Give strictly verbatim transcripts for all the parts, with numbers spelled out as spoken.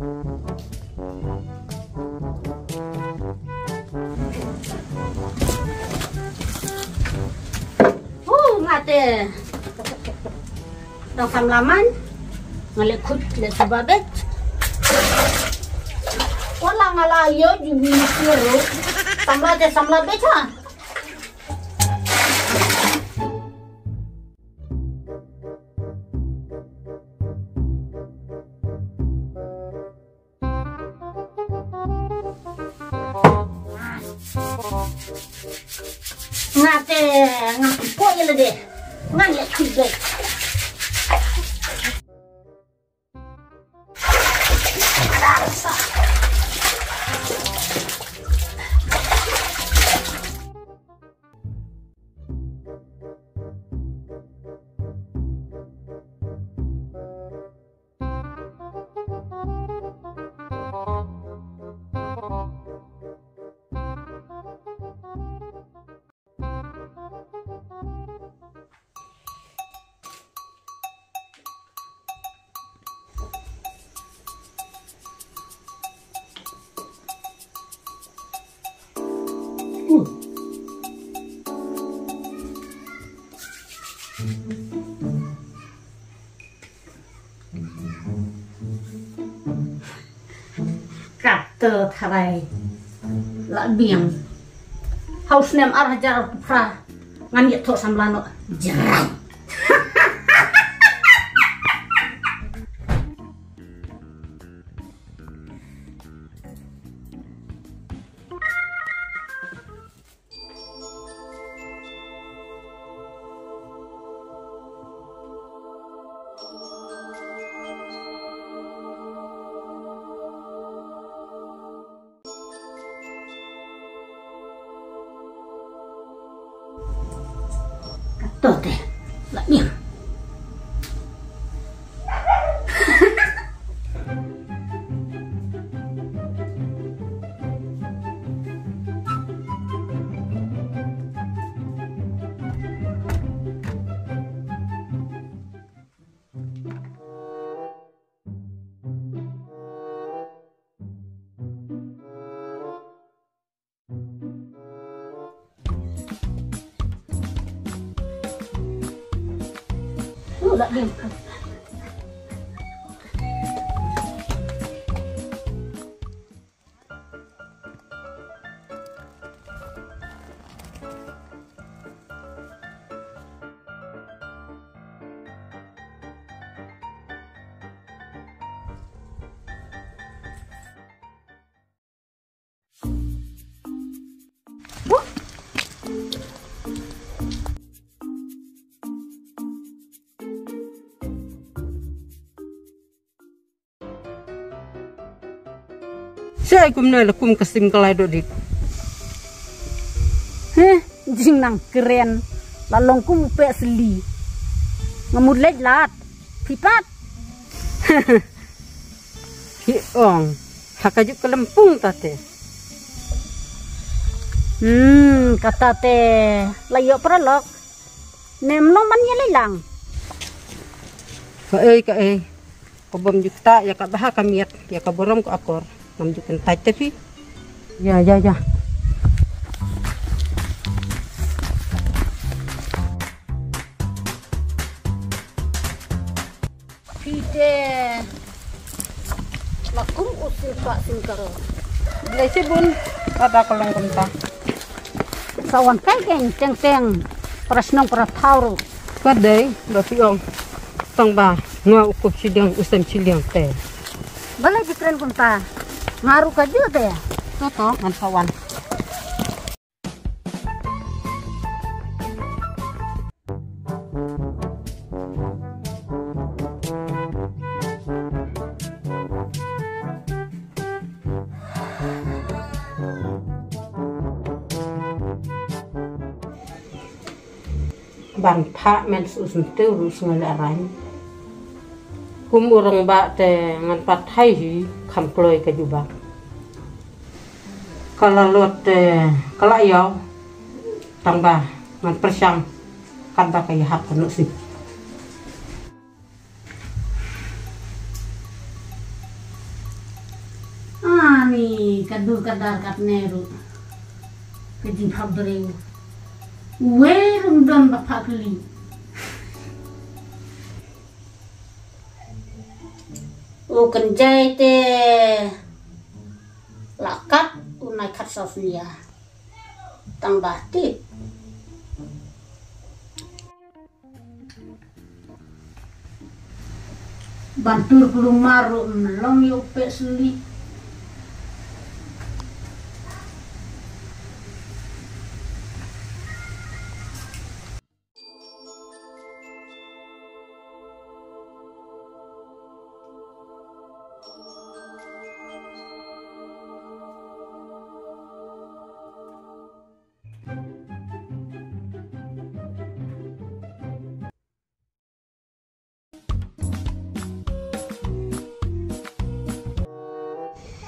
Oh, nga te dang samla man. Nga leh kut leh suba bet. Wala nga la ïoh ju wi ni ruh. Samla te samla bet ha. Nga te, nga te, ko ye le de. Nga ye ku de. Kato tharai la biang. Ha u snem ar hajar arphew phra ngan ïathuh samla noh. Jrang. Kato te, la ïa. Sa ai kumne la kum ka sim ka lai dok dik. Heh, jingnang kren. La long kum u pek sli. Nga mut leit lad. Phi pat. Phi ong. Ha ka juk ka lempung ta te. Hmm, kata te. La ïoh paralok. Nem long ban ïalei lang. Kaei, kaei. Ka bym ju ktah ïa ka bha ka miat, ïa ka burom ka akor. Ngam ju kyntait te phi. Ïa, ïa, ïa. Phi te la kum u sngewthuh sngewthuh. Blei shibun, kata ka long kumta. Sa wan kai keng teng teng, para shnong para thaw ruh. Ka dei ba phi ong. Tang ba nga u kup shiliang u sem shiliang te. Balei phi kren kumta? Nga ruh kajuh te. To to, ngan sa wan. Ban phah men su senteu ruh sngew leh rang. Kum u rangbah te ngan pat hai hi kham kloi ka jubab. Ka la lut te ka la ïaw tang ba ngan pyrshang katba ka ïahap ka nuh sip. Ka dur ka dar katne ruh. Ka jingphah briew. Uwei ruh ym don ba phah kylli. U Kynjai te la kat u nai khat saw snia. Tang ba tip. Ban tur kulmar ruh ym long ïa u pek suli.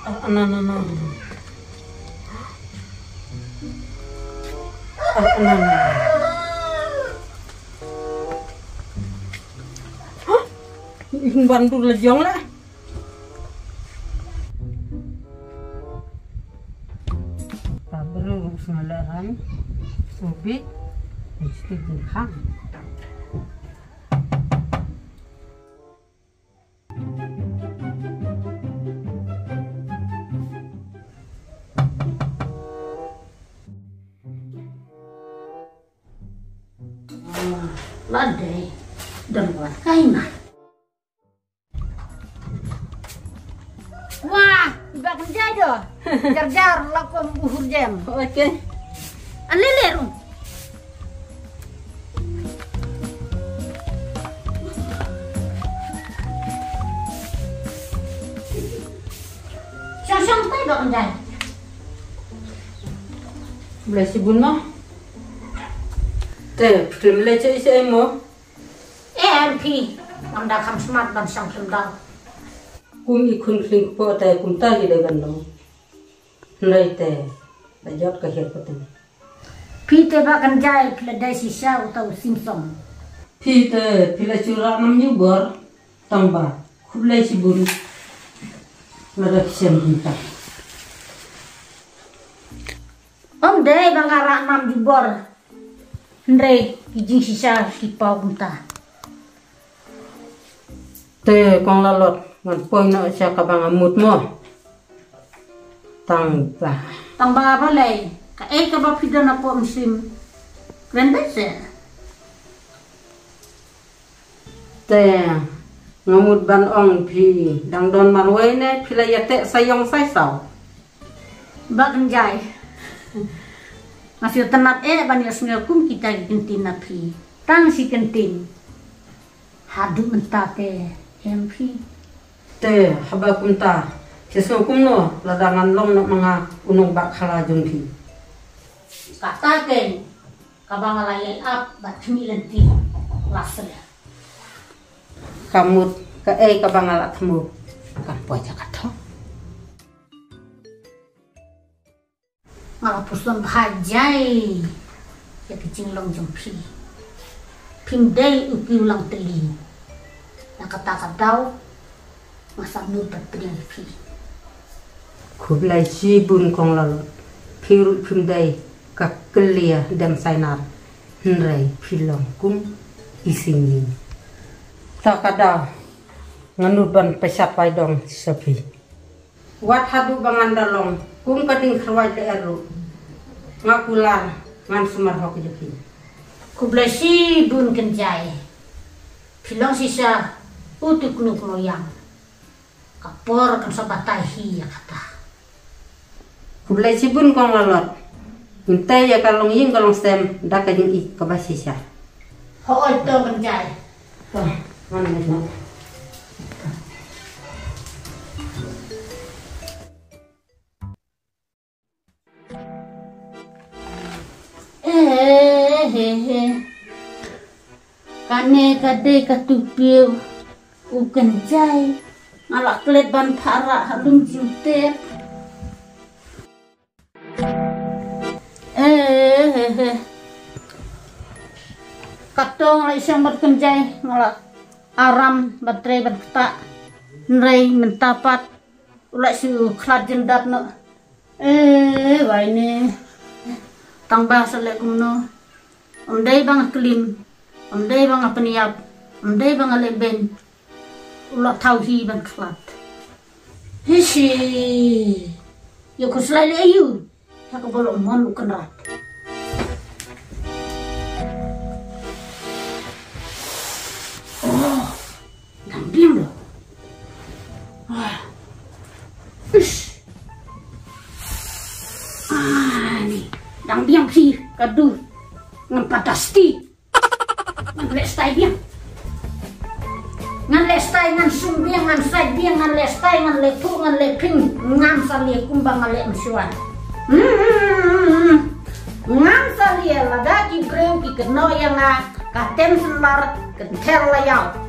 Ah, na, na, na. Ah, na, na. Hah? Ban dur la jong la. Ka bru sngala han. Ubi. Mesti dikhang. Lade, don wat kai ma. Wah, ba Kynjai do. Jar jar la kum uhur jem. Okay. An lele rung. Shong shong tai ba Kynjai. Blei shibun mo. Te, phi leh cha isa mo. Eh, em phi, ngam da kham smat ban shong khlem daw. Kum i khun khling kpo te kumta hi dei ban long. Hynrei te, la jot ka hiar pateng. Phi te ba Kynjai, phi la dei shisha uta u Simsong. Phi te, phi la shu rah nam jubor, tang ba, khublei shibun. Lada khisem kumta. Ym dei ba nga rah nam jubor. Hynrei ki jingshisha ki paw kumta. Te kong Lalot, ngan poi noh sha kaba nga mut mo. Tang ba. Tang ba balei, kaei kaba phi don hapoh mynsiem. Kren beit seh. Te, nga mut ban ong phi, dang don marwei ne, phi la ïateh sa ïong sa saw. Ba Kynjai. Nga shu tynnat eh ban ïohsngew kum kita ki ktien na phi. Tang shi ktien. Haduh mynta te, em phi. Te, haba kumta, phi sngew kumno, lada ngan long noh ma nga u nongbah khala jong phi. Kata kein, kaba nga la ïai ap, bad khmih lynti, la seh. Ka mut, kaei kaba nga la thmu, kan poi ja ka thong. Nga la pyrshang bha jai ïa ka jinglong jong phi. Phim dei u kiew lang tylli. Na kata ka daw nga sa nud bad pdiang ïa phi. Khublei shibun kong Lalot. Phi ruh phim dei ka kyllia dem sainar. Hynrei phi long kum i Singing. Ta ka daw nga nud ban pyrshah paidong sha phi. Wat haduh ba ngan da long kum ka ding khrwai lyer ruh, nga kular ngan sumar hok ïa phi. Khublei shibun Kynjai. Phi long shisha u tuknu klo ïang. Ka por kan sa batai hi ïa kata. Khublei shibun kong Lalot. Ngin tei ïa ka longïing ka longsem da ka jingïeit kaba shisha. Hooid to Kynjai. To, ngan leit noh. Eh, he, he. Kane ka dei ka tu piew u Kynjai. Nga la klet ban phah rah ha lum jingtep. Eh, he, he. Katto nga la ïashem bad Kynjai, nga la aram ban trei ban ktah. Hynrei mynta pat u la shu khlad jingdap noh. Eh, wai ne. Tang ba sa leh kumno. Ym dei ba nga klim. Ym dei ba nga pynïap. Ym dei ba nga leh beiñ. U la thaw hi ban khlad. Hishi. Ïa khuslai leh aïu. Ïa ka bolo mon u kynrad. Oh. Dang biang lo. Ah. Ish. Ah, ni. Dang biang phi ka du. Ngan pat dusty. Ngan leh stai biang. Ngan leh stai, ngan sum biang, ngan sait biang, ngan leh stai, ngan leh phuh, ngan leh ping, ngan sa leh kumba nga leh mynshuwa. Hmm. Ngan sa leh lada ki briew ki kynnoh ïa nga, ka tem symbar, ka thel la ïaw.